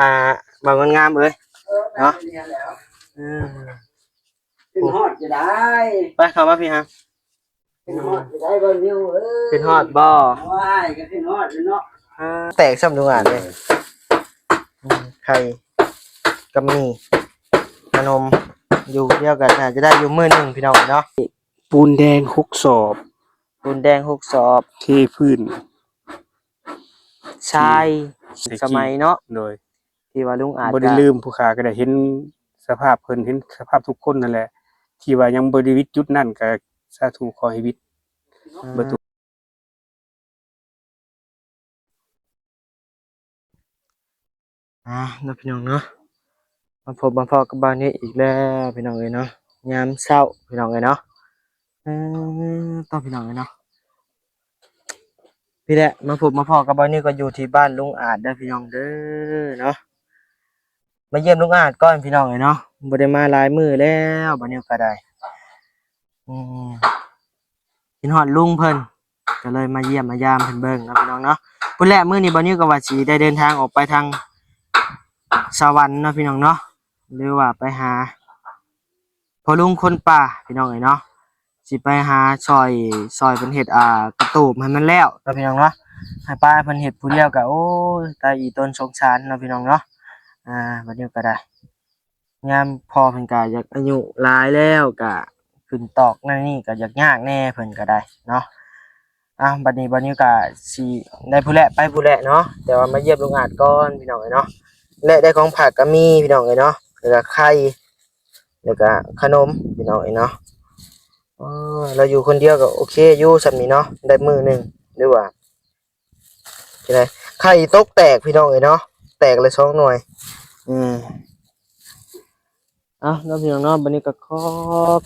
ອ່າ ບ່າວງາມເອີຍ ເອີ ເນາະ ເອີ ຂຶ້ນຮອດຈະໄດ້ ໄປເຂົ້າມາພີ້ຮະ ຂຶ້ນຮອດຈະໄດ້ ບ່າວນິວເອີຍ ຂຶ້ນຮອດບໍ່? ໂອ້ຍ ກໍຂຶ້ນຮອດແລ້ວເນາະ ອ່າ ແຕກຊ້ຳທຸກອັນເລີຍ ອືມ ໄຂ່ກັບໝີ່ ຂະໜົມ ຢູ່ດຽວກັນ ໜ້າຈະໄດ້ຢູ່ມື້ໜຶ່ງພີ່ນ້ອງເນາະ. ປູນແດງຫົກສອບ ປູນແດງຫົກສອບ ເທພື້ນຊາຍ ທີ່ ສະໄໝເນາະ ໂດຍ ທີ່ວ່າລຸງອາດບໍ່ໄດ້ ກະລືມ ຜູ້ຂ້າກໍໄດ້ເຫັນສະພາບເພິ່ນ ເຫັນສະພາບທຸກຄົນນັ້ນແຫຼະ ທີ່ວ່າຍັງບໍ່ໄດ້ວິດຈຸດນັ້ນ ກໍສາທຸ ຂໍໃຫ້ວິດ ອ່າ ເບິດທຸກ ອ່າ ເນາະ ພີ່ນ້ອງເນາະ ມາພົບມາພໍ້ກັບບ່າວນິວອີກແລ້ວ ພີ່ນ້ອງເອີຍເນາະ ຍາມເຊົ້າ ພີ່ນ້ອງເອີຍເນາະ ເອີ ຕ້ອງ ພີ່ນ້ອງເອີຍເນາະ ພີ້ແຫຼະ ມາພົບມາພໍ້ກັບບ່າວນິວ ກໍຢູ່ທີ່ບ້ານລຸງອາດເດີ ພີ່ນ້ອງເດີເນາະ ມາຢ້ຽມລຸງອາດກ່ອນ ພີ່ນ້ອງເອີຍເນາະ ບໍ່ໄດ້ມາຫຼາຍມື້ແລ້ວ ບ່າວນິວກໍໄດ້ ອືມ ຄິດຮອດລຸງເພິ່ນ ກໍເລີຍມາຢ້ຽມມາຢາມເພິ່ນເບິ່ງເນາະ ພີ່ນ້ອງເນາະ ພຸ້ນແຫຼະ ມື້ນີ້ບ່າວນິວກໍວ່າຊິໄດ້ເດີນທາງອອກໄປທາງສະຫວັນເນາະ ພີ່ນ້ອງເນາະ ຫຼືວ່າໄປຫາພໍ່ລຸງຄົນປ່າ ພີ່ນ້ອງເອີຍເນາະ ຊິໄປຫາຊ່ອຍ ຊ່ອຍເພິ່ນເຮັດ ອ່າ ກະຕູບໃຫ້ມັນແລ້ວເນາະ ພີ່ນ້ອງເນາະ ໃຫ້ປ້າເພິ່ນເຮັດຜູ້ດຽວກໍ ໂອ້ຍ ຕາອີຕົນສົງສານເນາະ ພີ່ນ້ອງເນາະ ອ່າ ບ່າວນິວກໍໄດ້ ຍາມພໍ່ເພິ່ນກະຢາກອາຍຸຫຼາຍແລ້ວ ກະຂຶ້ນຕອກນັ້ນນີ້ກະຢາກຍາກແດ່ເພິ່ນກະໄດ້ເນາະ ອ່າ ບັດນີ້ບ່າວນິວກະຊິໄດ້ພຸ້ນແຫຼະ ໄປພຸ້ນແຫຼະເນາະ ແຕ່ວ່າມາຢ້ຽມລຸງອາດກ່ອນ ພີ່ນ້ອງເອີຍເນາະ ແລະໄດ້ຂອງຝາກກະມີ ພີ່ນ້ອງເອີຍເນາະ ແລ້ວກະໄຂ່ ແລ້ວກະຂະໜົມ ພີ່ນ້ອງເອີຍເນາະ ເອີ ລາວຢູ່ຄົນດຽວກະໂອເຄຢູ່ຊ່ຳນີ້ເນາະ ໄດ້ມື້ໜຶ່ງ ຫຼືວ່າ ຈັ່ງໃດ ໄຂ່ຕົກແຕກພີ່ນ້ອງເອີຍເນາະ ແຕກລະສອງໜ່ວຍ ອືມ ເອົາເນາະ ພີ່ນ້ອງເນາະ ບັດນີ້ກໍຂໍ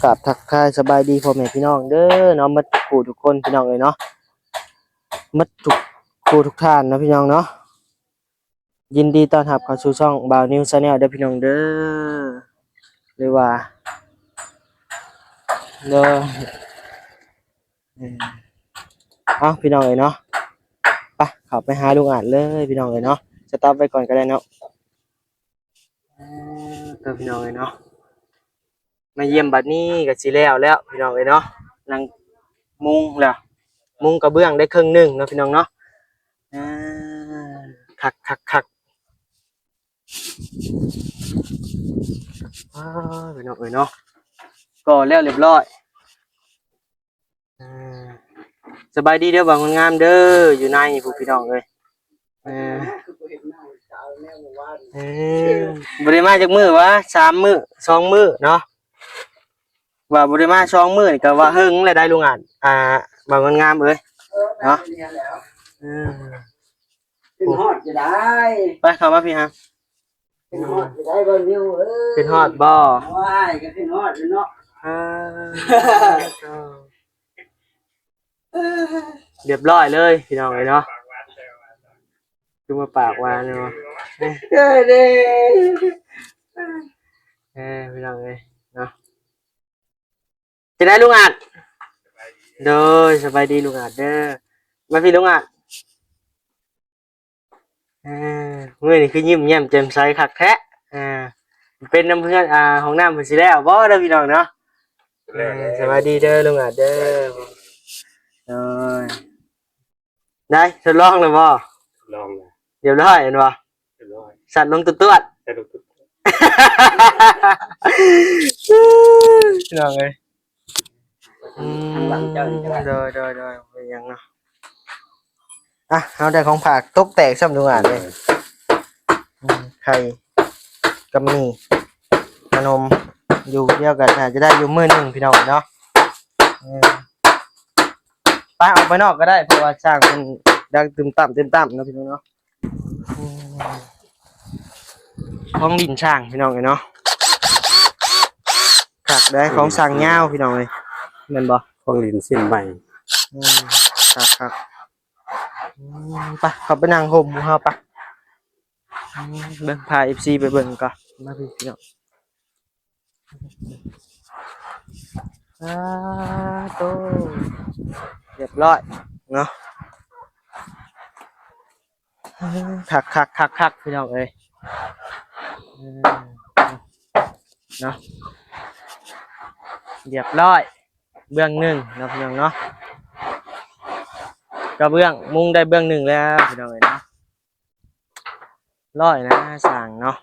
ກາບທັກທາຍສະບາຍດີພໍ່ແມ່ພີ່ນ້ອງເດີເນາະ ໝົດທຸກຜູ້ທຸກຄົນ ພີ່ນ້ອງເອີຍເນາະ ໝົດທຸກຜູ້ທຸກທ່ານເນາະ ພີ່ນ້ອງເນາະ ຍິນດີຕ້ອນຮັບເຂົ້າສູ່ຊ່ອງບ່າວນິວແຊນແນວເດີພີ່ນ້ອງເດີ ຫຼືວ່າ ເດີ ເອີ ເອົາ ພີ່ນ້ອງເອີຍເນາະ ໄປ ເຂົ້າໄປຫາລຸງອາດເລີຍ ພີ່ນ້ອງເອີຍເນາະ ສະຕັອບໄວ້ກ່ອນກໍໄດ້ເນາະ ເອີ ເດີ ພີ່ນ້ອງເອີຍເນາະ ມາຢ້ຽມບັດນີ້ກໍຊິແລ້ວແລ້ວ ພີ່ນ້ອງເອີຍເນາະ ນັ່ງມຸງແລ້ວ ມຸງກະເບື້ອງໄດ້ເຄິ່ງໜຶ່ງເນາະ ພີ່ນ້ອງເນາະ ເອີ ຄັກໆໆ ອ້າ ພີ່ນ້ອງເອີຍເນາະ ກໍແລ້ວລຽບລ້ອຍ ອ່າ ສະບາຍດີເດີບ່າວງາມເດີ ຢູ່ໃນພຸ້ນ ພີ່ນ້ອງເອີຍ ເອີ ເອີ ບໍ່ໄດ້ມາຈັກມື້ຫວາ ສາມມື້ ສອງມື້ເນາະ ວ່າບໍ່ໄດ້ມາສອງມື້ນີ້ກໍວ່າເຫິງແລ້ວໄດ໋ລຸງອາດ ອ່າ ບ່າວງາມເອີຍເນາະ ເອີ ຂຶ້ນຮອດຈະໄດ້ ໄປເຂົ້າມາພີ້ຮະ ຂຶ້ນຮອດຈະໄດ້ ບ່າວນິວເອີຍ ຂຶ້ນຮອດບໍ່? ໂອ້ຍ ກໍຂຶ້ນຮອດແລ້ວເນາະ ອ່າ ລຽບລ້ອຍເລີຍ ພີ່ນ້ອງເອີຍເນາະ ຄືວ່າປາກຫວານເນາະ ເອີ ເດີ ເອີ ພີ່ນ້ອງເອີຍເນາະ ຈັ່ງໃດລຸງອາດ? ໂດຍ ສະບາຍດີລຸງອາດເດີ ມາພີ້ລຸງອາດ ເອີ ມື້ນີ້ຄືຍິ້ມແຍ້ມແຈ່ມໃສຄັກແທ້ ເອີ ເປັນນຳເພື່ອນ ອ່າ ຫ້ອງນ້ຳເພິ່ນຊິແລ້ວບໍ່ເດີພີ່ນ້ອງເນາະ ເອີ ສະບາຍດີເດີລຸງອາດເດີ ໂດຍ ໄດ້ທົດລອງແລ້ວບໍ່? ລອງແລ້ວ ຮຽບຮ້ອຍແມ່ນບໍ່? ຮຽບຮ້ອຍ ສັດລົງຕວດໆ ສັດລົງຕວດໆ ພີ່ນ້ອງເອີຍ ອືມ ໂດຍໆໆ ບໍ່ເປັນຫຍັງເນາະ ອ່ະ ເຮົາໄດ້ຂອງຝາກຕົກແຕກຊ້ຳທຸກອັນເລີຍ ເອີ ອືມ ໄຂ່ກັບໝີ່ ຂະໜົມ ຢູ່ດຽວກັນ ໜ້າຈະໄດ້ຢູ່ມື້ໜຶ່ງພີ່ນ້ອງເນາະ ເອີ ໄປ ອອກໄປນອກກໍໄດ້ ເພາະວ່າຊ່າງເພິ່ນດັງຕຶມຕຳຕຶມຕຳເນາະ ພີ່ນ້ອງເນາະ ຂອງຫຼິ້ນຊ້າງພີ່ນ້ອງເອີຍເນາະ ຄັກໄດ໋ ຂອງຊ້າງຍາວພີ່ນ້ອງເອີຍ ແມ່ນບໍ່? ຂອງຫຼິ້ນເສັ້ນໃໝ່ ອືມ ຄັກໆ ອືມ ໄປ ເຂົ້າໄປນັ່ງຮົ່ມໝູ່ເຮົາໄປ ອືມ ເບິ່ງ ພາ ເອັຟຊີ ໄປເບິ່ງກ່ອນ ມາພີ່ນ້ອງ ອ່າ ໂຕ ຮຽບຮ້ອຍເນາະ ຄັກໆໆໆ ພີ່ນ້ອງເອີຍ ເນາະ ຮຽບຮ້ອຍເບື້ອງໜຶ່ງເນາະ ພີ່ນ້ອງເນາະ. ກະເບື້ອງມຸງໄດ້ເບື້ອງໜຶ່ງແລ້ວ ພີ່ນ້ອງເອີຍເນາະ. ຮ້ອຍນະຊ່າງເນາະ.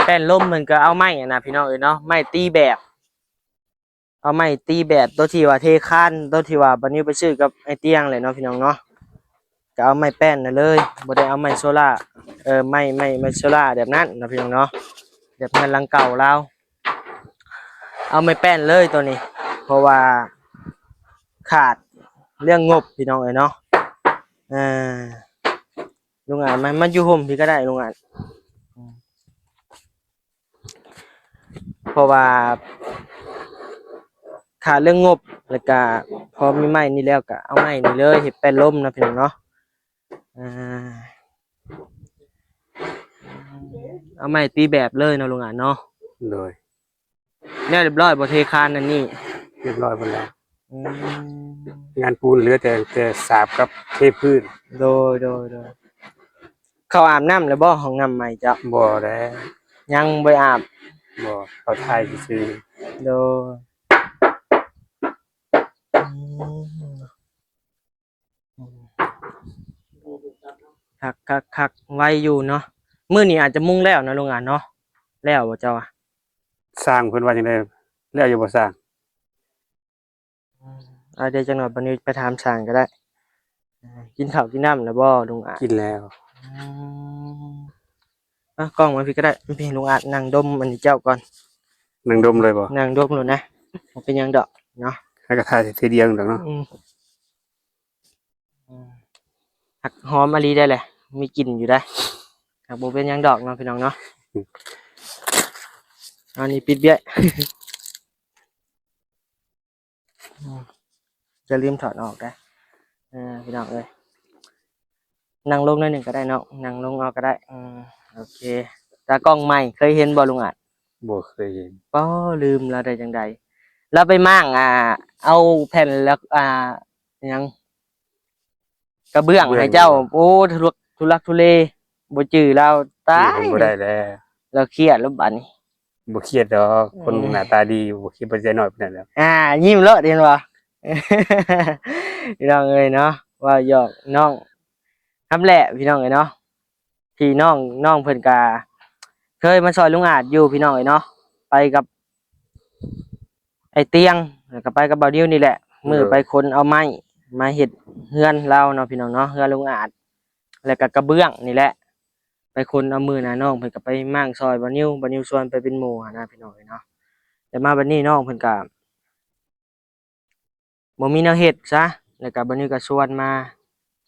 ແປ້ນລົມເພິ່ນກໍເອົາໄມ້ຫັ້ນນະ ພີ່ນ້ອງເອີຍເນາະ ໄມ້ຕີແບບ ເອົາໄມ້ຕີແບບ ໂຕທີ່ວ່າເທຄານ ໂຕທີ່ວ່າບານິວໄປຊື້ກັບໄອ້ຕຽງແຫຼະເນາະ ພີ່ນ້ອງເນາະ. ກໍເອົາໄມ້ແປ້ນນັ້ນເລີຍ ບໍ່ໄດ້ເອົາໄມ້ໂຊລາ ເອີ ໄມ້ ໄມ້ ໄມ້ໂຊລາແບບນັ້ນເນາະ ພີ່ນ້ອງເນາະ ແບບເຮືອນຫຼັງເກົ່າລາວ. ເອົາໄມ້ແປ້ນເລີຍໂຕນີ້ ເພາະວ່າຂາດເລື່ອງງົບ ພີ່ນ້ອງເອີຍເນາະ. ເອີ ລຸງອາດ ມາ ມາຢູ່ຮົ່ມພີ້ກໍໄດ້ລຸງອາດ. ເພາະວ່າຂາດເລື່ອງງົບ ແລ້ວກະພໍມີໄມ້ນີ້ແລ້ວ ກະເອົາໄມ້ນີ້ເລີຍເຮັດແປ້ນລົມເນາະ ພີ່ນ້ອງເນາະ. ເອົາໄມ້ຕີແບບເລີຍເນາະລຸງອາດເນາະ. ໂດຍ ແລ້ວຮຽບຮ້ອຍບໍ່ ເທຄານອັນນີ້? ຮຽບຮ້ອຍໝົດແລ້ວ. ອືມ ງານປູນເຫຼືອແຕ່ ແຕ່ສາບກັບເທພື້ນ. ໂດຍ ໂດຍ ໂດຍ. ເຂົ້າອາບນ້ຳແລ້ວບໍ່ ຫ້ອງນ້ຳໃໝ່ເຈົ້າ? ບໍ່ແລ້ວ ຍັງບໍ່ໄດ້ອາບ. ບໍ່ ເຂົ້າຖ່າຍຊື່ໆ. ໂດຍ. ອືມ ຄັກໆໆ ໄວຢູ່ເນາະ. ມື້ນີ້ອາດຈະມຸງແລ້ວເນາະລຸງອາດເນາະ. ແລ້ວບໍ່ເຈົ້າ? ຊ່າງເພິ່ນວ່າຈັ່ງໃດ? ແລ້ວຢູ່ບໍ່ຊ່າງ? ອືມ ເອົາ ດຽວຈັກໜ່ອຍບາດນີ້ໄປຖາມຊ່າງກໍໄດ້. ເອີ ກິນເຂົ້າກິນນ້ຳແລ້ວບໍ່ລຸງອາດ? ກິນແລ້ວ. ອືມ ເອົາກ້ອງມາພີ້ກໍໄດ້ ມາພີ້ ໃຫ້ລຸງອາດນັ່ງດົມອັນນີ້ເຈົ້າກ່ອນ. ນັ່ງດົມເລີຍບໍ່? ນັ່ງດົມໂລດນະ ບໍ່ເປັນຫຍັງດອກເນາະ. ໃຫ້ກະຖ່າຍເທື່ອດຽວດອກເນາະ. ອືມ ອືມ ຫາກຫອມອີ່ຫຼີໄດ໋ແຫຼະ ມີກິ່ນຢູ່ໄດ໋. ຫາກບໍ່ເປັນຫຍັງດອກເນາະ ພີ່ນ້ອງເນາະ. ອືມ ອັນນີ້ປິດວຽກ. ອືມ ຢ່າລືມຖອດອອກເດີ ເອີ ພີ່ນ້ອງເອີຍ. ນັ່ງລົງໜ້ອຍໜຶ່ງກໍໄດ້ເນາະ ນັ່ງລົງເອົາກໍໄດ້. ອືມ ໂອເຄ. ຕາກ້ອງໃໝ່ເຄີຍເຫັນບໍ່ລຸງອາດ? ບໍ່ເຄີຍເຫັນ. ປ້ໍ ລືມລາວໄດ້ຈັ່ງໃດ? ລາວໄປມ້າງ ອ່າ ເອົາແຜ່ນລະ ອ່າ ຫຍັງ ກະເບື້ອງໃຫ້ເຈົ້າ. ໂອ້ ທຸລັກ ທຸລັກທຸເລ ບໍ່ຈື່ລາວ. ຕາຍ ບໍ່ໄດ້ແລ້ວ ລາວຄຽດແລ້ວບາດນີ້. ບໍ່ຄຽດດອກ ອືມ ຄົນໜ້າຕາດີ ບໍ່ຄຽດ ບໍ່ໃຈນ້ອຍປານນັ້ນແຫຼະ. ອ່າ ຍິ້ມໂລດ ເຫັນບໍ່ ພີ່ນ້ອງເອີຍເນາະ. ເວົ້າຫຍອກນ້ອງນຳແຫຼະ ພີ່ນ້ອງເອີຍເນາະ. ພີ່ນ້ອງ ນ້ອງເພິ່ນກະເຄີຍມາຊ່ອຍລຸງອາດຢູ່ ພີ່ນ້ອງເອີຍເນາະ ໄປກັບ ໄອ້ຕຽງ ແລ້ວກໍໄປກັບບ່າວນິວນີ້ແຫຼະ ມື້ໄປຂົນເອົາໄມ້ມາເຮັດເຮືອນລາວເນາະ ພີ່ນ້ອງເນາະ ເຮືອນລຸງອາດ ແລ້ວກໍກະເບື້ອງນີ້ແຫຼະ ໄປຂົນເອົາ. ມື້ນະນ້ອງເພິ່ນກໍໄປມ້າງຊ່ອຍບ່າວນິວ ບ່າວນິວຊວນໄປເປັນໝູ່ຫັ້ນນະ ພີ່ນ້ອງເອີຍເນາະ. ແຕ່ມາບັດນີ້ນ້ອງເພິ່ນກໍ ບໍ່ມີແນວເຮັດຊະ ແລ້ວກໍບ່າວນິວກໍຊວນມາ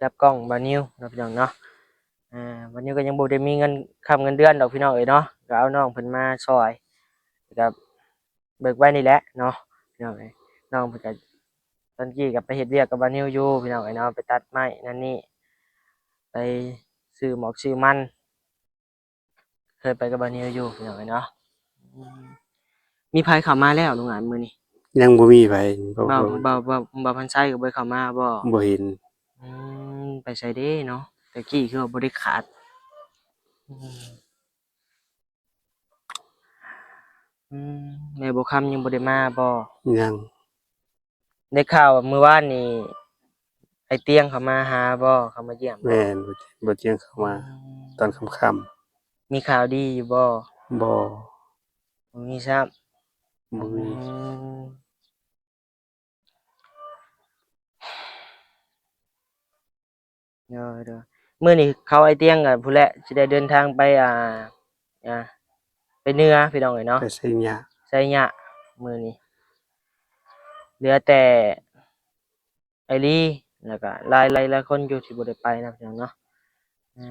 ຈັບກ້ອງບ່າວນິວເນາະ ພີ່ນ້ອງເນາະ. ອ່າ ບ່າວນິວກໍຍັງບໍ່ໄດ້ມີເງິນຄ້ຳເງິນເດືອນດອກ ພີ່ນ້ອງເອີຍເນາະ ກໍເອົານ້ອງເພິ່ນມາຊ່ອຍ ແລ້ວກໍເບີກໄວ້ນີ້ແຫຼະເນາະ ພີ່ນ້ອງເອີຍ. ນ້ອງເພິ່ນກໍ ຕອນກີ້ກໍໄປເຮັດວຽກກັບບ່າວນິວຢູ່ ພີ່ນ້ອງເອີຍເນາະ ໄປຕັດໄມ້ນັ້ນນີ້ ໄປຊື້ໝອກຊື້ມັນ ເຄີຍໄປກັບບ່າວນິວຢູ່ ພີ່ນ້ອງເອີຍເນາະ. ອືມ ມີໃຜເຂົ້າມາແລ້ວໂຮງງານມື້ນີ້? ຍັງບໍ່ມີໃຜ. ບ່າວ ບ່າວ ບ່າວ ບ່າວພັນໄຊກໍບໍ່ໄດ້ເຂົ້າມາບໍ່? ບໍ່ເຫັນ. ອືມ ໄປໃສເດ້ເນາະ ແຕ່ກີ້ຄືວ່າບໍ່ໄດ້ຂາດ. ອືມ ອືມ ແມ່ບົວຄຳຍັງບໍ່ໄດ້ມາບໍ່? ຍັງ. ໄດ້ຂ່າວວ່າມື້ວານນີ້ ໄອ້ຕຽງເຂົາມາຫາບໍ່? ເຂົາມາຢ້ຽມບໍ່? ແມ່ນ ບໍ່ຕຽງເຂົາມາ ອືມ ຕອນຄ່ຳໆ. ມີຂ່າວດີຢູ່ບໍ່? ບໍ່ ບໍ່ມີຊ້ຳ. ບໍ່ມີ. ອືມ. ໂດຍ ໂດຍ. ມື້ນີ້ເຂົາໄອ້ຕຽງກໍພຸ້ນແຫຼະ ຊິໄດ້ເດີນທາງໄປ ອ່າ ອ່າ ໄປເໜືອ ພີ່ນ້ອງເອີຍເນາະ ໄປໄຊຍະ ໄຊຍະມື້ນີ້. ເຫຼືອແຕ່ໄອ້ລີ ແລ້ວກໍຫຼາຍ ຫຼາຍ ຫຼາຍຄົນຢູ່ທີ່ບໍ່ໄດ້ໄປນະ ພີ່ນ້ອງເນາະ. ເອີ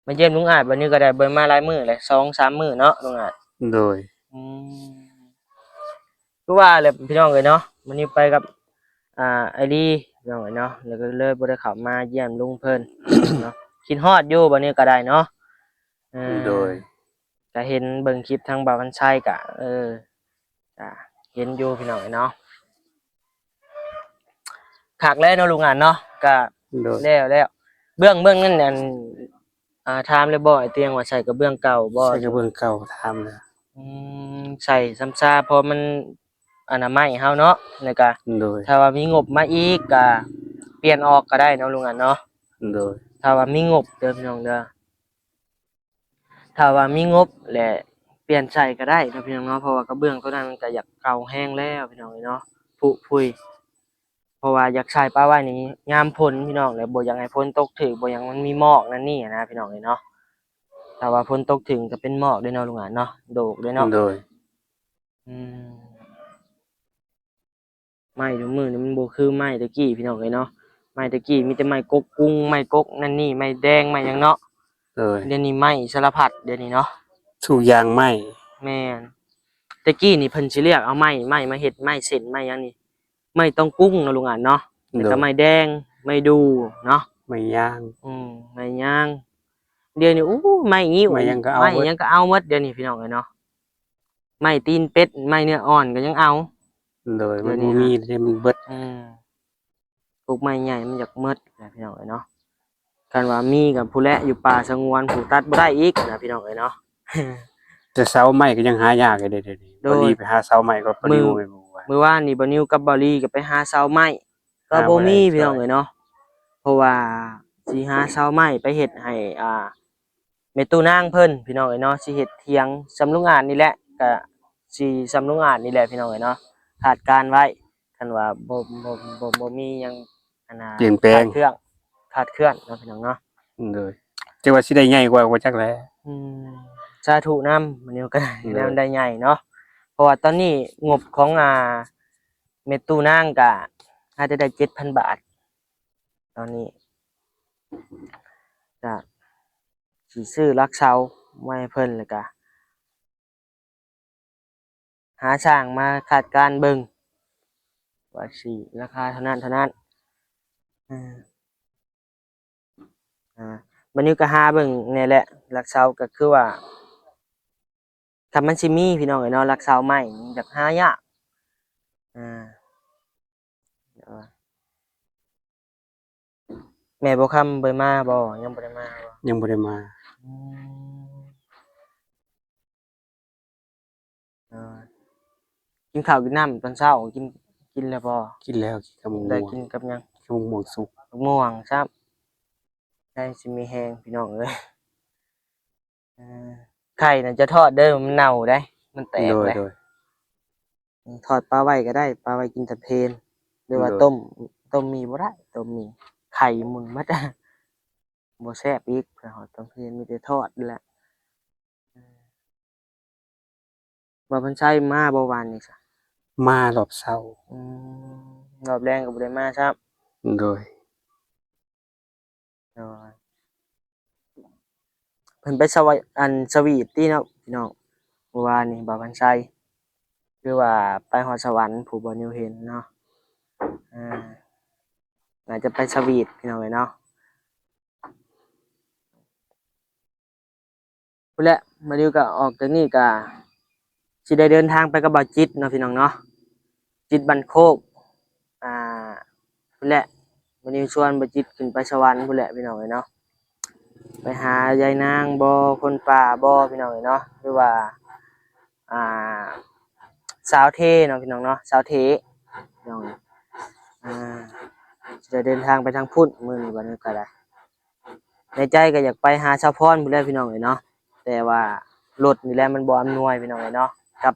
ມາຢ້ຽມລຸງອາດບັດນີ້ກໍໄດ້ ບໍ່ໄດ້ມາຫຼາຍມື້ແຫຼະ ສອງສາມມື້ເນາະລຸງອາດ. ໂດຍ. ອືມ ຄືວ່າແຫຼະພີ່ນ້ອງເອີຍເນາະ ມື້ນີ້ໄປກັບ ອ່າ ອ້າຍລີ ພີ່ນ້ອງເອີຍເນາະ ແລ້ວກໍເລີຍບໍ່ໄດ້ເຂົ້າມາຢ້ຽມລຸງເພິ່ນເນາະ. ຄິດຮອດຢູ່ບັດນີ້ກໍໄດ້ເນາະ. ເອີ ໂດຍ. ກໍເຫັນເບິ່ງຄລິບທາງບ່າວພັນໄຊກໍ ເອີ ກໍ ເຫັນຢູ່ພີ່ນ້ອງເອີຍເນາະ. ຄັກແລ້ວເນາະ ລຸງອານເນາະ ກະ ໂດຍ ແລ້ວ ແລ້ວ ເບື້ອງ ເບື້ອງນັ້ນ ອັນ ອ່າ ຖາມແລ້ວບໍ່ ອ້າຍຕຽງວ່າໃສ່ກະເບື້ອງເກົ່າບໍ່? ໃສ່ກະເບື້ອງເກົ່າ ຖາມແລ້ວ. ອືມ ໃສ່ຊຳຊາ ເພາະມັນອະນາໄມເຮົາເນາະ ແລ້ວກະ ໂດຍ ຖ້າວ່າມີງົບມາອີກກະປ່ຽນອອກກະໄດ້ເນາະ ລຸງອານເນາະ. ໂດຍ ຖ້າວ່າມີງົບເດີພີ່ນ້ອງເດີ. ຖ້າວ່າມີງົບແຫຼະ ປ່ຽນໃສ່ກະໄດ້ເນາະພີ່ນ້ອງເນາະ ເພາະວ່າກະເບື້ອງໂຕນັ້ນມັນກະຢາກເກົ່າແຮງແລ້ວພີ່ນ້ອງເອີຍເນາະ ຜຸຜຸຍ. ເພາະວ່າຢາກໃສ່ປະໄວ້ນີ້ຍາມຝົນພີ່ນ້ອງ ແລະ ບໍ່ຢາກໃຫ້ຝົນຕົກຖືກ ບໍ່ຢາກມັນມີໝອກນັ້ນນີ້ນະພີ່ນ້ອງເອີຍເນາະ. ຖ້າວ່າຝົນຕົກຖືກກະເປັນໝອກເດ້ເນາະ ລຸງອານເນາະ ໂດກເດ້ເນາະ. ໂດຍ ອືມ. ໄມ້ທຸກມື້ນີ້ມັນບໍ່ຄືໄມ້ແຕ່ກີ້ພີ່ນ້ອງເອີຍເນາະ. ໄມ້ແຕ່ກີ້ມີແຕ່ໄມ້ກົກກຸງ ໄມ້ກົກນັ້ນນີ້ ໄມ້ແດງ ໄມ້ຫຍັງເນາະ. ໂດຍ ດຽວນີ້ໄມ້ສາລະພັດ ດຽວນີ້ເນາະ ທຸກຢ່າງໄມ້. ແມ່ນ ແຕ່ກີ້ນີ້ເພິ່ນຊິເລືອກເອົາໄມ້ ໄມ້ມາເຮັດ ໄມ້ເສັ້ນ ໄມ້ຫຍັງນີ້ ໄມ້ຕອງກຸງເນາະ ລຸງອານເນາະ. ໂດຍ ແລ້ວກະໄມ້ແດງ ໄມ້ດູ່ເນາະ ໄມ້ຍາງ. ອືມ ໄມ້ຍາງ. ດຽວນີ້ ໂອ້ ໄມ້ງິ້ວ ໄມ້ຫຍັງກະເອົາ ໄມ້ຫຍັງກະເອົາໝົດ ດຽວນີ້ພີ່ນ້ອງເອີຍເນາະ. ໄມ້ຕີນເປັດ ໄມ້ເນື້ອອ່ອນກະຍັງເອົາ. ໂດຍ ມັນບໍ່ມີເດ້ ມັນເບິດ. ອືມ ປູກໄມ້ໃຫຍ່ມັນຢາກໝົດນະພີ່ນ້ອງເອີຍເນາະ. ຄັນວ່າມີກະພຸ້ນແຫຼະ ຢູ່ປ່າສະຫງວນພຸ້ນ ຕັດບໍ່ໄດ້ອີກນະພີ່ນ້ອງເອີຍເນາະ. ແຕ່ເສົາໄມ້ກະຍັງຫາຍາກຢູ່ເດ້ ດຽວນີ້. ໂດຍ ບາລີໄປຫາເສົາໄມ້ກັບບາລີ. ມື້ ມື້ວານນີ້ບານິວກັບບາລີກະໄປຫາເສົາໄມ້ ກະບໍ່ມີພີ່ນ້ອງເອີຍເນາະ. ເພາະວ່າຊິຫາເສົາໄມ້ໄປເຮັດໃຫ້ ອ່າ ແມ່ຕູ້ນາງເພິ່ນພີ່ນ້ອງເອີຍເນາະ ຊິເຮັດຖຽງສ່ຳລຸງອາດນີ້ແຫຼະ ກະຊິສ່ຳລຸງອາດນີ້ແຫຼະພີ່ນ້ອງເອີຍເນາະ. ຄາດການໄວ້ ຄັນວ່າບໍ່ ບໍ່ ບໍ່ ບໍ່ມີຫຍັງ ອັນນ່າ ປ່ຽນແປງ ຂາດເຄື່ອນ ຂາດເຄື່ອນເນາະພີ່ນ້ອງເນາະ. ໂດຍ ຈັກວ່າຊິໄດ້ໃຫຍ່ກວ່າບໍ່ຈັກແຫຼະ. ອືມ ສາທຸນຳ ມື້ນີ້ກະໄດ້ ໂດຍ ໄດ້ໃຫຍ່ເນາະ. ເພາະວ່າຕອນນີ້ງົບຂອງ ອ່າ ແມ່ຕູ້ນາງກະຫາແຕ່ໄດ້ເຈັດພັນບາດ ຕອນນີ້ ກະຊິຊື້ຫຼັກເສົາມາໃຫ້ເພິ່ນ ແລ້ວກະຫາຊ່າງມາຄາດການເບິ່ງວ່າຊິລາຄາເທົ່ານັ້ນເທົ່ານັ້ນ. ເອີ ອ່າ ບາດນີ້ກະຫາເບິ່ງແດ່ແຫຼະ ຫຼັກເສົາກະຄືວ່າ ຖ້າມັນຊິມີພີ່ນ້ອງເອີຍເນາະ ຫຼັກເສົາໄມ້ນີ້ຢາກຫາຍາກ. ອ່າ ແມ່ບົວຄຳບໍ່ໄດ້ມາບໍ່? ຍັງບໍ່ໄດ້ມາບໍ່? ຍັງບໍ່ໄດ້ມາ. ອືມ ເອີ ກິນເຂົ້າກິນນ້ຳຕອນເຊົ້າ ກິນ ກິນແລ້ວບໍ່? ກິນແລ້ວ ກິນກັບໝາກມ່ວງ. ໄດ້ກິນກັບຫຍັງ? ກັບໝາກມ່ວງສຸກ. ໝາກມ່ວງຊ້ຳ ໄດ້ຊິມີແຮງພີ່ນ້ອງເອີຍ. ເອີ ໄຂ່ນະຈະທອດເດີ ມັນເນົ່າໄດ໋ ມັນແຕກ. ໂດຍ ເລີຍ ໂດຍ. ອືມ ທອດປະໄວ້ກະໄດ້ ປະໄວ້ກິນຕອນເພນ ຫຼືວ່າ ໂດຍ ຕົ້ມ ຕົ້ມໝີ່ບໍ່ໄດ້ ຕົ້ມໝີ່ໄຂ່ໝຸ່ນໝົດ ບໍ່ແຊບອີກ. ເພື່ອຮອດຕອນເພນມີແຕ່ທອດແຫຼະ. ອືມ ບ່າວພັນໄຊມາບໍ່ວານນີ້ຊະ? ມາຮອບເຊົ້າ. ອືມ ຮອບແລງກະບໍ່ໄດ້ມາຊ້ຳ. ໂດຍ. ໂດຍ ເພິ່ນໄປສະຫວ- ອັນ ສະຫວີດຕິເນາະພີ່ນ້ອງ ມື້ວານນີ້ ບ່າວພັນໄຊ ຄືວ່າໄປຮອດສະຫວັນ ຜູ້ບ່າວນິວເຫັນເນາະ. ເອີ ໜ້າຈະໄປສະຫວີດພີ່ນ້ອງເອີຍເນາະ. ພຸ້ນແຫຼະ ມາລິວກະອອກຈາກນີ້ກະຊິໄດ້ເດີນທາງໄປກັບບ່າວຈິດເນາະພີ່ນ້ອງເນາະ ຈິດບ້ານໂຄກ. ອ່າ ພຸ້ນແຫຼະ ມາລິວຊວນບ່າວຈິດຂຶ້ນໄປສະຫວັນພຸ້ນແຫຼະພີ່ນ້ອງເອີຍເນາະ ໄປຫາຍາຍນາງບໍ່ ຄົນປ່າບໍ່ພີ່ນ້ອງເອີຍເນາະ ຫຼືວ່າ ອ່າ ສາວເທເນາະພີ່ນ້ອງເນາະ ສາວເທພີ່ນ້ອງ. ອ່າ ຊິໄດ້ເດີນທາງໄປທາງພຸ້ນມື້ນີ້ ບາດນີ້ກະໄດ້ ໃນໃຈກະຢາກໄປຫາສາວພອນພຸ້ນແຫຼະພີ່ນ້ອງເອີຍເນາະ ແຕ່ວ່າລົດນີ້ແຫຼະມັນບໍ່ອຳນວຍພີ່ນ້ອງເອີຍເນາະ ກັບ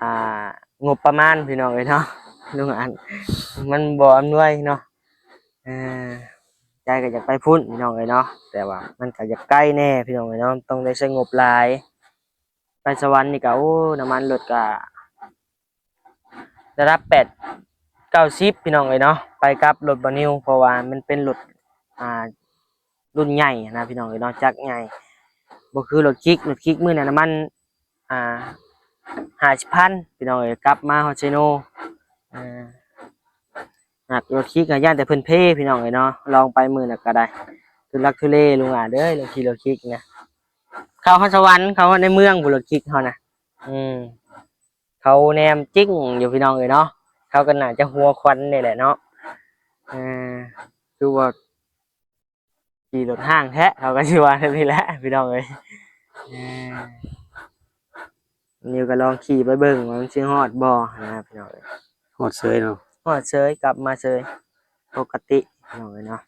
ອ່າ ງົບປະມານພີ່ນ້ອງເອີຍເນາະ ລຸງອັນ ມັນບໍ່ອຳນວຍເນາະ. ເອີ ໃຈກະຢາກໄປພຸ້ນພີ່ນ້ອງເອີຍເນາະ ແຕ່ວ່າມັນກະຢາກໄກແດ່ພີ່ນ້ອງເອີຍເນາະ ຕ້ອງໄດ້ໃຊ້ງົບຫຼາຍ. ໄປສະຫວັນນີ້ກະ ໂອ້ ນ້ຳມັນລົດກະ ລະດັບແປດ ເກົ້າສິບພີ່ນ້ອງເອີຍເນາະ ໄປກັບລົດບ່າວນິວ ເພາະວ່າມັນເປັນລົດ ອ່າ ລຸ້ນໃຫຍ່ຫັ້ນນະພີ່ນ້ອງເອີຍເນາະ ຈັກໃຫຍ່ ບໍ່ຄືລົດຄິກ ລົດຄິກມື້ນັ້ນນ້ຳມັນ ອ່າ ຫ້າສິບພັນພີ່ນ້ອງເອີຍ ກັບມາຮອດເຊໂນ. ເອີ ໜັກ ລົດຄິກກະຢ້ານແຕ່ເພິ່ນເພພີ່ນ້ອງເອີຍເນາະ ລອງໄປມື້ນັ້ນກະໄດ້ ທຸລັກທຸເລລຸງອາດເອີຍ ລົດຂີ່ລົດຄິກນະ ເຂົ້າຮອດສະຫວັນ ເຂົ້າຮອດໃນເມືອງພຸ້ນ ລົດຄິກເຮົານະ. ອືມ ເຂົາແນມຈິ້ງຢູ່ພີ່ນ້ອງເອີຍເນາະ. ເຂົາກໍໜ້າຈະຫົວຂວັນນີ້ແຫຼະເນາະ. ເອີ ຄືວ່າຂີ່ລົດຫ້າງແທ້ ເຂົາກໍຊິວ່າແນວນີ້ແຫຼະພີ່ນ້ອງເອີຍ. ເອີ ນິວກໍລອງຂີ່ໄປເບິ່ງວ່າມັນຊິຮອດບໍ່ນະພີ່ນ້ອງເອີຍ. ຮອດເສີຍເນາະ. ຮອດເສີຍ ກັບມາເສີຍ ປົກກະຕິພີ່ນ້ອງເອີຍເນາະ.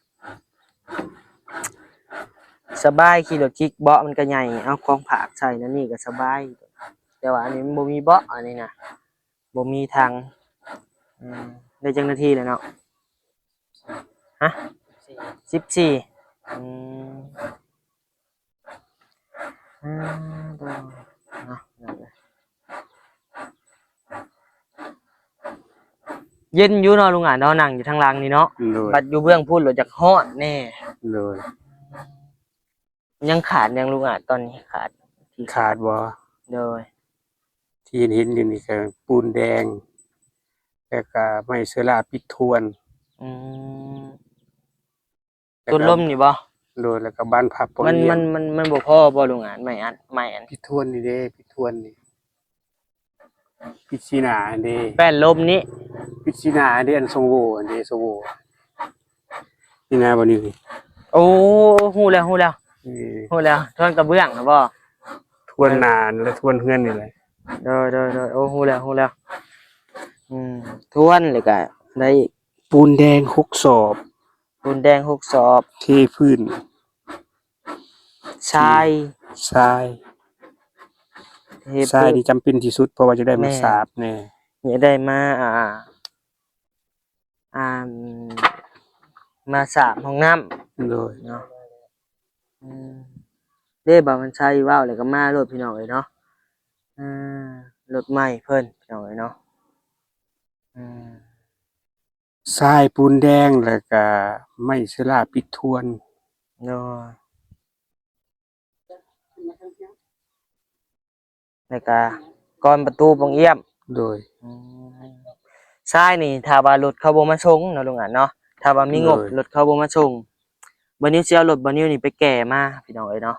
ສະບາຍ ຂີ່ລົດກິກ ເບາະມັນກໍໃຫຍ່ ເອົາຂອງຝາກໃສ່ນັ້ນນີ້ກໍສະບາຍ. ແຕ່ວ່າອັນນີ້ມັນບໍ່ມີເບາະ ອັນນີ້ນະ ບໍ່ມີຖັງ. ອືມ ໄດ້ຈັກນາທີແລ້ວເນາະ? ຮະ? ສິບສີ່. ອືມ ອ່າ ໂດຍ ເນາະ ເນາະ ເນາະ. ເຢັນຢູ່ເນາະ ລຸງອາດເນາະ ນັ່ງຢູ່ທາງຫຼັງນີ້ເນາະ. ໂດຍ. ບັດຢູ່ເບື້ອງພຸ້ນໂລດຢາກຮ້ອນແດ່. ໂດຍ. ຍັງຂາດຫຍັງລຸງອາດ ຕອນນີ້ຂາດ? ຂາດບໍ່? ໂດຍ. ທີ່ເຫັນໆຢູ່ນີ້ກໍປູນແດງ ແລ້ວກໍໄມ້ເຊື້ອລາປິດທວນ. ອືມ. ແລ້ວກໍ ຕົ້ນລົມນີ້ບໍ່? ໂດຍ. ແລ້ວກໍບານພັບ ມັນ ມັນ ມັນ ມັນບໍ່ພໍບໍ່ລຸງອາດ? ໄມ້ອັດ ໄມ້ອັນ ປິດທວນນີ້ເດ້ ປິດທວນນີ້ ປິດຊີໜ້າຫັ້ນເດ້ ແປ້ນລົມນີ້ ປິດຊີໜ້າຫັ້ນເດ້ ອັນຊ່ອງໂຫວ່ຫັ້ນເດ້ ຊ່ອງໂຫວ່ນີ້ນະ ບ່ອນນີ້. ໂອ້ ຮູ້ແລ້ວ ຮູ້ແລ້ວ ເອີ ຮູ້ແລ້ວ ທວນກະເບື້ອງນະບໍ່? ທວນໜ້າ ແລະ ທວນເຮືອນນີ້ແຫຼະ. ໂດຍ ໂດຍ ໂດຍ. ໂອ້ ຮູ້ແລ້ວ ຮູ້ແລ້ວ. ອືມ ທວນ ແລ້ວກະໄດ້ອີກ ປູນແດງຫົກສອບ ປູນແດງຫົກສອບ ເທພື້ນ ຊາຍ ຊາຍ ເທພື້ນ ຊາຍນີ້ຈຳເປັນທີ່ສຸດ ເພາະວ່າຈະໄດ້ມາ ແມ່ນ ສາບແດ່ ຈະໄດ້ມາ ອ່າ ອ່າ ມາສາບຫ້ອງນ້ຳ. ໂດຍ. ເນາະ. ອືມ ເດ້ ບ່າວວັນໄຊເວົ້າແລ້ວກໍມາໂລດພີ່ນ້ອງເອີຍເນາະ. ເອີ ລົດໃໝ່ເພິ່ນພີ່ນ້ອງເອີຍເນາະ. ອືມ ຊາຍປູນແດງ ແລ້ວກະໄມ້ເຊື້ອລາປິດທວນ. ໂດຍ. ແລ້ວກະກ້ອນປະຕູປ່ອງອຽມ. ໂດຍ. ອືມ ຊາຍນີ້ ຖ້າວ່າລົດເຂົາບໍ່ມາສົ່ງເນາະ ລຸງອາດເນາະ ຖ້າວ່າມີງົບ ໂດຍ ລົດເຂົາບໍ່ມາສົ່ງ ບ່າວນິວຊິເອົາລົດບ່າວນິວນີ້ໄປແກ່ມາພີ່ນ້ອງເອີຍເນາະ.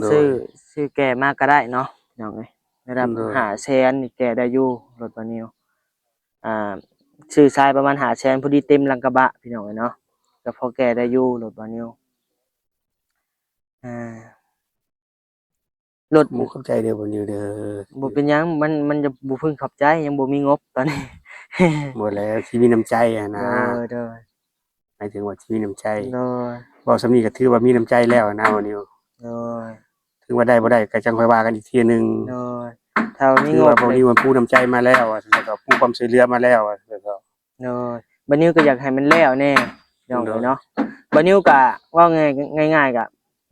ໂດຍ. ຊື້ ຊື້ແກ່ມາກໍໄດ້ເນາະພີ່ນ້ອງເອີຍ ລະດັບ ໂດຍ ຫ້າແສນນີ້ແກ່ໄດ້ຢູ່ລົດບ່າວນິວ. ອ່າ ຊື້ຊາຍປະມານຫ້າແສນ ພໍດີເຕັມຫຼັງກະບະພີ່ນ້ອງເອີຍເນາະ ກໍພໍແກ່ໄດ້ຢູ່ລົດບ່າວນິວ. ອ່າ ລົດ ໂອ້ ຂອບໃຈເດີບ່າວນິວເດີ. ບໍ່ເປັນຫຍັງ ມັນ ມັນຈະບໍ່ເພິ່ງຂອບໃຈ ຍັງບໍ່ມີງົບຕອນນີ້. ບໍ່ແລ້ວ ຊິມີນ້ຳໃຈຫັ້ນນະ. ໂດຍ ໂດຍ. ໝາຍເຖິງວ່າຊິມີນ້ຳໃຈ. ໂດຍ. ເວົ້າສ່ຳນີ້ກໍຖືວ່າມີນ້ຳໃຈແລ້ວນະບ່າວນິວ. ໂດຍ. ເຖິງວ່າໄດ້ບໍ່ໄດ້ກໍຈັ່ງຄ່ອຍວ່າກັນອີກເທື່ອໜຶ່ງ. ໂດຍ. ຖ້າວ່າມີ ຖືວ່າ ງົບ ບ່າວນິວມັນປູນ້ຳໃຈມາແລ້ວ ວ່າຊັ້ນເຖາະ ປູຄວາມຊ່ວຍເຫຼືອມາແລ້ວ ວ່າຊັ້ນເຖາະ. ໂດຍ. ບ່າວນິວກໍຢາກໃຫ້ມັນແລ້ວແດ່ພີ່ນ້ອງເອີຍເນາະ. ໂດຍ. ບ່າວນິວກໍເວົ້າງ່າຍ ງ່າຍໆ ກໍ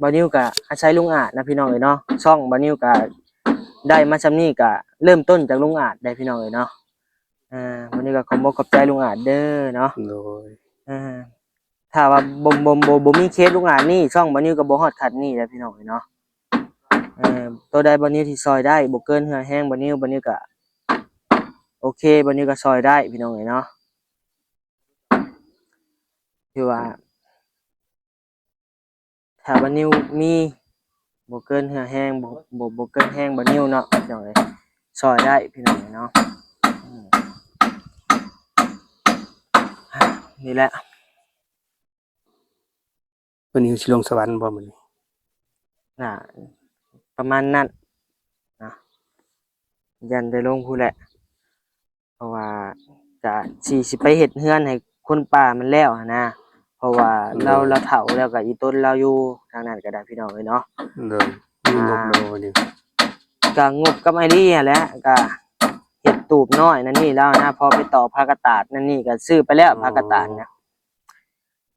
ບ່າວນິວກໍອາໄສລຸງອາດນະພີ່ນ້ອງເອີຍເນາະ. ຊ່ອງບ່າວນິວກໍໄດ້ມາສ່ຳນີ້ ກໍເລີ່ມຕົ້ນຈາກລຸງອາດໄດ໋ພີ່ນ້ອງເອີຍເນາະ. ອ່າ ວັນນີ້ກໍຂອບອົກຂອບໃຈລຸງອາດເດີເນາະ. ໂດຍ. ອ່າ ຖ້າວ່າບໍ່ ບໍ່ ບໍ່ ບໍ່ມີເຄສລຸງອາດນີ້ ຊ່ອງບ່າວນິວກໍບໍ່ຮອດຂັ້ນນີ້ແຫຼະພີ່ນ້ອງເອີຍເນາະ. ເອີ ໂຕໃດບ່າວນິວທີ່ຊ່ອຍໄດ້ ບໍ່ເກີນເຫື່ອແຮງບ່າວນິວ ບ່າວນິວກໍໂອເຄ ບ່າວນິວກໍຊ່ອຍໄດ້ພີ່ນ້ອງເອີຍເນາະ. ຖືວ່າ ຖ້າບ່າວນິວມີ ບໍ່ເກີນເຫື່ອແຮງ ບໍ່ ບໍ່ ບໍ່ເກີນແຮງບ່າວນິວເນາະ ພີ່ນ້ອງເອີຍ ຊ່ອຍໄດ້ພີ່ນ້ອງເນາະ. ອືມ ນີ້ແຫຼະ ມື້ນີ້ຊິລົງສະຫວັນບໍ່ມື້ນີ້? ກະປະມານນັ້ນນະ ຢ້ານໄດ້ລົງພຸ້ນແຫຼະ. ເພາະວ່າກະຊິ ຊິໄປເຮັດເຮືອນໃຫ້ຄົນປ່າມັນແລ້ວຫັ້ນນະ ເພາະວ່າລາວ ໂດຍ ລາວເຖົ້າແລ້ວ ກະອີຕົນລາວຢູ່ທາງນັ້ນກໍໄດ້ພີ່ນ້ອງເອີຍເນາະ. ໂດຍ. ມີງົບແລ້ວບໍ່ນີ້? ກະງົບກັບອ້າຍລີຫັ້ນແຫຼະ ກະເຮັດຕູບນ້ອຍນັ້ນນີ້ແລ້ວນະ ພໍໄປຕອກຜັກກະຕາດນັ້ນນີ້ ກະຊື້ໄປແລ້ວ ອໍ ຜັກກະຕາດນະ.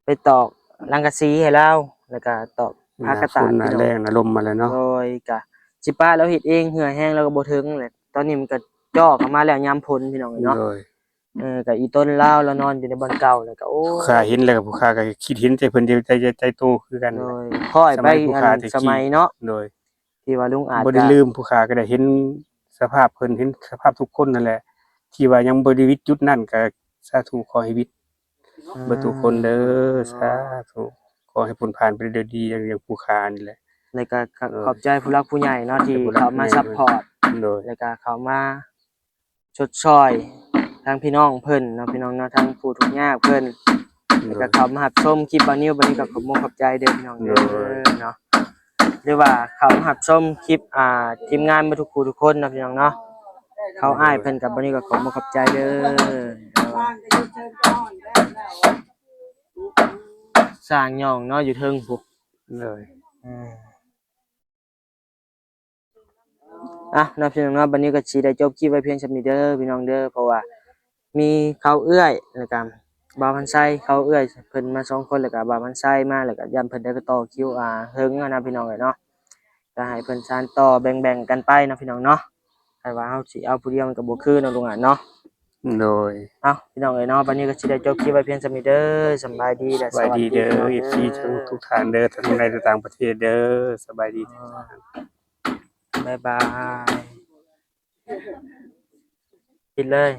ໄປຕອກສັງກະສີໃຫ້ລາວ ແລ້ວກະຕອກ ໜ້າຝົນ ພາກະຕາດ ໜ້າແລ້ງ ໜ້າລົມມາແລ້ວເນາະ. ໂດຍ ກະຊິປະລາວເຮັດເອງ ເຫື່ອແຮງລາວກໍບໍ່ເຖິງແຫຼະ. ຕອນນີ້ມັນກະຈໍ່ເຂົ້າມາແລ້ວຍາມຝົນພີ່ນ້ອງເອີຍເນາະ. ໂດຍ. ເອີ ກະອີຕົນລາວ ລາວນອນຢູ່ໃນບ່ອນເກົ່າ ແລ້ວກະ ໂອ້ຍ ຜູ້ຂ້າເຫັນແລ້ວ ຜູ້ຂ້າກໍຄິດເຫັນໃຈເພິ່ນ ໃຈ ໃຈ ໃຈໂຕຄືກັນ. ໂດຍ. ຄ່ອຍໄປ ສະໄໝຜູ້ຂ້າແຕ່ກີ້ ສະໄໝເນາະ. ໂດຍ. ທີ່ວ່າລຸງອາດ ບໍ່ໄດ້ ກະລືມ ຜູ້ຂ້າກໍໄດ້ເຫັນສະພາບເພິ່ນ ເຫັນສະພາບທຸກຄົນນັ້ນແຫຼະ ທີ່ວ່າຍັງບໍ່ໄດ້ວິດຈຸດນັ້ນ ກໍສາທຸ ຂໍໃຫ້ວິດ ອ່າ ເບິດທຸກຄົນເດີ. ສາທຸ ຂໍໃຫ້ພົ້ນຜ່ານໄປດ້ວຍດີ ຢ່າງ ຢ່າງຜູ້ຂ້ານີ້ແຫຼະ. ແລ້ວກໍ ໂດຍ ຂອບໃຈຜູ້ຫຼັກຜູ້ໃຫຍ່ເນາະ ທີ່ເຂົ້າມາຊັບພອດ ໂດຍ ແລ້ວກໍເຂົ້າມາ ຊົດຊ່ອຍທາງພີ່ນ້ອງເພິ່ນເນາະ ພີ່ນ້ອງເນາະ ທາງຜູ້ທຸກຍາກເພິ່ນ ແລ້ວກໍເຂົ້າມາຮັບຊົມຄລິບບ່າວນິວ ບ່າວນິວກໍຂອບມຸກຂອບໃຈເດີພີ່ນ້ອງເດີເນາະ ຫຼືວ່າເຂົ້າມາຮັບຊົມຄລິບ ອ່າ ທີມງານເບິດທຸກຜູ້ທຸກຄົນເນາະ ພີ່ນ້ອງເນາະ ເຂົາອ້າຍເພິ່ນກັບບ່າວນິວກໍຂອບມຸກຂອບໃຈເດີ ສ້າງຍ່ອງເນາະ ຢູ່ເທິງພຸ້ນ ໂດຍ ເອີ ອ່ະເນາະ ພີ່ນ້ອງເນາະ ບັດນີ້ກໍຊິໄດ້ຈົບຄລິບໄວ້ພຽງສ່ຳນີ້ເດີພີ່ນ້ອງເດີ ເພາະວ່າມີເຂົາເອື້ອຍ ແລ້ວກໍບ່າວພັນໄຊ ເຂົາເອື້ອຍເພິ່ນມາສອງຄົນ ແລ້ວກໍບ່າວພັນໄຊມາ ແລ້ວກໍຢ້ານເພິ່ນໄດ້ຕໍ່ຄິວ ອ່າ ເຫິງຫັ້ນນະ ພີ່ນ້ອງເອີຍເນາະ ກໍໃຫ້ເພິ່ນສານຕໍ່ແບ່ງໆກັນໄປເນາະ ພີ່ນ້ອງເນາະ ຄັນວ່າເຮົາຊິເອົາຜູ້ດຽວມັນກໍບໍ່ຄືເນາະ ລຸງອາດເນາະ ໂດຍ ເອົ້າ ພີ່ນ້ອງເອີຍເນາະ ບັດນີ້ກໍຊິໄດ້ຈົບຄລິບໄວ້ພຽງສ່ຳນີ້ເດີ ສຳບາຍດີ ແລະ ສະບາຍດີເດີ ສະຫວັດດີພີ່ນ້ອງເອີຍ ເອັຟຊີ ທຸກໆທ່ານເດີ ທັງໃນ ແລະ ຕ່າງປະເທດເດີ ສະບາຍດີ ອ່າ ທຸກໆທ່ານ ບາຍບາຍ ປິດເລີຍ.